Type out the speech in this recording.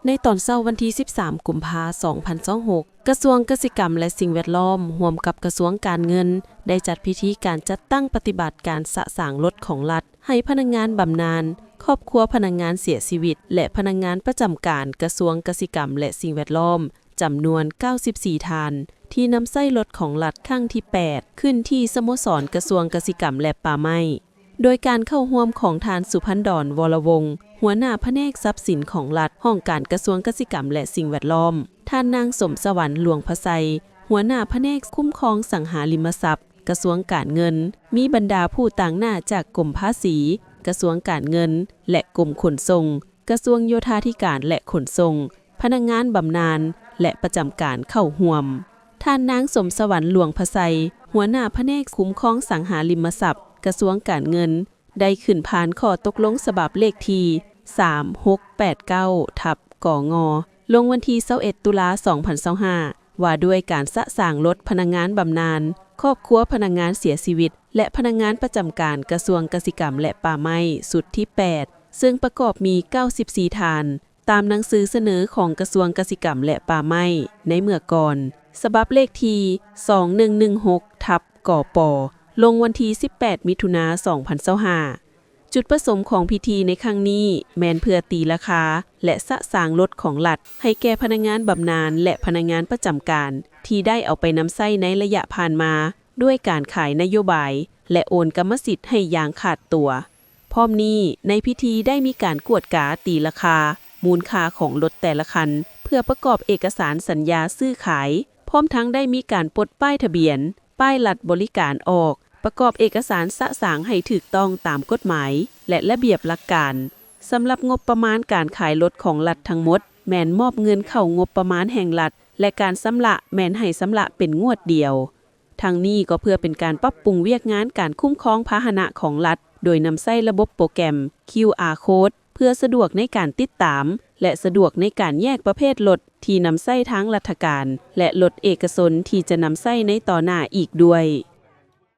ໃນຕອນເຊົ້າວັນທີສິບສາມ ກຸມພາ ສອງພັນຊາວຫົກ ກະຊວງກະສິກຳ ແລະ ສິ່ງແວດລ້ອມ ຮ່ວມກັບກະຊວງການເງິນ ໄດ້ຈັດພິທີການຈັດຕັ້ງປະຕິບັດການສະສາງລົດຂອງລັດ ໃຫ້ພະນັກງານບຳນານ, ຄອບຄົວພະນັກງານເສຍຊີວິດ ແລະ ພະນັກງານປະຈຳການກະຊວງກະສິກຳ ແລະ ສິ່ງແວດລ້ອມ ຈຳນວນເກົ້າສິບສີ່ທ່ານ ທີ່ນຳໃຊ້ລົດຂອງລັດຄັ້ງທີແປດ ຂຶ້ນທີ່ສະໂມສອນກະຊວງກະສິກຳ ແລະ ປ່າໄມ້ ໂດຍການເຂົ້າຮ່ວມຂອງທ່ານ ສຸພັນດອນ ວໍລະວົງ ຫົວໜ້າພະແນກຊັບສິນຂອງລັດ ຫ້ອງການກະຊວງກະສິກຳ ແລະ ສິ່ງແວດລ້ອມ, ທ່ານນາງ ສົມສະຫວັນ ຫຼວງພະໄຊ ຫົວໜ້າພະແນກຄຸ້ມຄອງສັງຫາລິມະຊັບ ກະຊວງການເງິນ, ມີບັນດາຜູ້ຕາງໜ້າຈາກກົມພາສີ, ກະຊວງການເງິນ ແລະ ກົມຂົນສົ່ງ, ກະຊວງໂຍທາທິການ ແລະ ຂົນສົ່ງ, ພະນັກງານບຳນານ ແລະ ປະຈຳການເຂົ້າຮ່ວມ. ທ່ານນາງ ສົມສະຫວັນ ຫຼວງພະໄຊ ຫົວໜ້າພະແນກຄຸ້ມຄອງສັງຫາລິມະຊັບ ກະຊວງການເງິນ ໄດ້ຂຶ້ນຜ່ານຂໍ້ຕົກລົງສະບັບເລກທີສາມຫົກແປດເກົ້າ ທັບ ກງ ລົງວັນທີຊາວເອັດ ຕຸລາ ສອງພັນຊາວຫ້າ ວ່າດ້ວຍການສະສາງລົດພະນັກງານບຳນານ, ຄອບຄົວພະນັກງານເສຍຊີວິດ ແລະ ພະນັກງານປະຈຳການກະຊວງກະສິກຳ ແລະ ປ່າໄມ້ ຊຸດທີແປດ ເຊິ່ງປະກອບມີເກົ້າສິບສີ່ທ່ານ ຕາມໜັງສືສະເໜີຂອງກະຊວງກະສິກຳ ແລະ ປ່າໄມ້ ໃນເມື່ອກ່ອນ ສະບັບເລກທີສອງໜຶ່ງໜຶ່ງຫົກ ທັບ ກປ ລົງວັນທີສິບແປດ ມິຖຸນາ ສອງພັນຊາວຫ້າ. ຈຸດປະສົງຂອງພິທີໃນຄັ້ງນີ້ ແມ່ນເພື່ອຕີລາຄາ ແລະ ສະສາງລົດຂອງລັດ ໃຫ້ແກ່ພະນັກງານບຳນານ ແລະ ພະນັກງານປະຈຳການ ທີ່ໄດ້ເອົາໄປນຳໃຊ້ໃນໄລຍະຜ່ານມາ ດ້ວຍການຂາຍນະໂຍບາຍ ແລະ ໂອນກຳມະສິດໃຫ້ຢ່າງຂາດຕົວ. ພ້ອມນີ້, ໃນພິທີໄດ້ມີການກວດກາຕີລາຄາ ມູນຄ່າຂອງລົດແຕ່ລະຄັນ ເພື່ອປະກອບເອກະສານສັນຍາຊື້ຂາຍ, ພ້ອມທັງໄດ້ມີການປົດປ້າຍທະບຽນ, ປ້າຍລັດບໍລິການອອກ, ປະກອບເອກະສານສະສາງໃຫ້ຖືກຕ້ອງຕາມກົດໝາຍ ແລະ ລະບຽບຫຼັກການ. ສຳລັບງົບປະມານການຂາຍລົດຂອງລັດທັງໝົດ ແມ່ນມອບເງິນເຂົ້າງົບປະມານແຫ່ງລັດ ແລະ ການຊຳລະແມ່ນໃຫ້ຊຳລະເປັນງວດດຽວ. ທັງນີ້ກໍເພື່ອເປັນການປັບປຸງວຽກງານການຄຸ້ມຄອງພາຫະນະຂອງລັດ ໂດຍນຳໃຊ້ລະບົບໂປຣແກຣມ ຄິວອາ ໂຄດ ເພື່ອສະດວກໃນການຕິດຕາມ ແລະ ສະດວກໃນການແຍກປະເພດລົດທີ່ນຳໃຊ້ທາງລັດຖະການ ແລະ ລົດເອກະຊົນທີ່ຈະນຳໃຊ້ໃນຕໍ່ໜ້າອີກດ້ວຍ.